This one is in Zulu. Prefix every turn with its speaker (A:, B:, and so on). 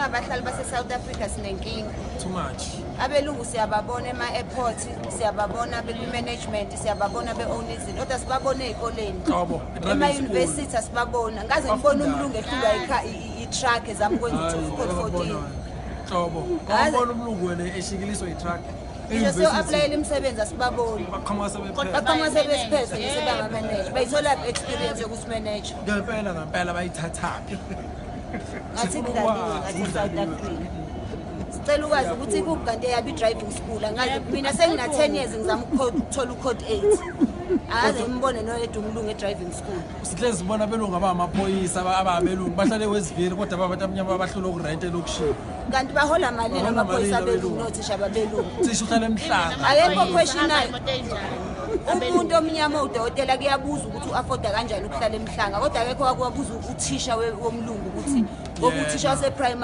A: Njengabahlali base-South Africa sinenkinga.
B: Too much.
A: Abelungu siyababona ema-airport, siyababona bekwi-management, siyababona be-own izinto, kodwa sibabone ey'koleni.
B: Qobo.
A: Ema-university asibabona. Ngaze ngibone umlungu ehlulwa i-truck ezama ukwenza u-code 14.
B: Qobo.
A: Ngaze-
B: Ubona umlungu wena eshikiliswa i-truck.
A: Ngisho siyo-applyela imisebenzi asibaboni.
B: Baqhamuka sebephethe.
A: Baqhamuka sebesiphethe nje sebangameneja. Bayitholaphi i-experience yokusimeneja?
B: Ngempela ngempela bayithathaphi?
A: Ngathi
B: Sifuna
A: kudlaliwe
B: ukwazi,
A: ngathi South Africa. Sicela ukwazi ukuthi kuphi kanti eyabo i-driving school. Angazi, mina sengina-10 years ngizama ukuthola u-code 8, akaze ngimbone noyedwa umlungu e-driving school.
B: Sihlezi sibona abelungu abamaphoyisa, ababelungu bahlale eWestville, kodwa ababantu abamnyama bahlula ukurenta elokishini.
A: Kanti bahola malini
B: Bahola
A: amaphoyisa
B: malini
A: abelungu
B: abelungu?
A: nothisha babelungu?
B: Thisha uhlala eMhlanga.
A: Akekho questionayo.
C: Imoto enjani?
A: Umuntu omnyama owudokotela kuyabuza ukuthi u-afforda kanjani ukuhlala eMhlanga, kodwa akekho wakuwabuza uthisha womlungu ukuthi, ngoba uthisha wase-primary.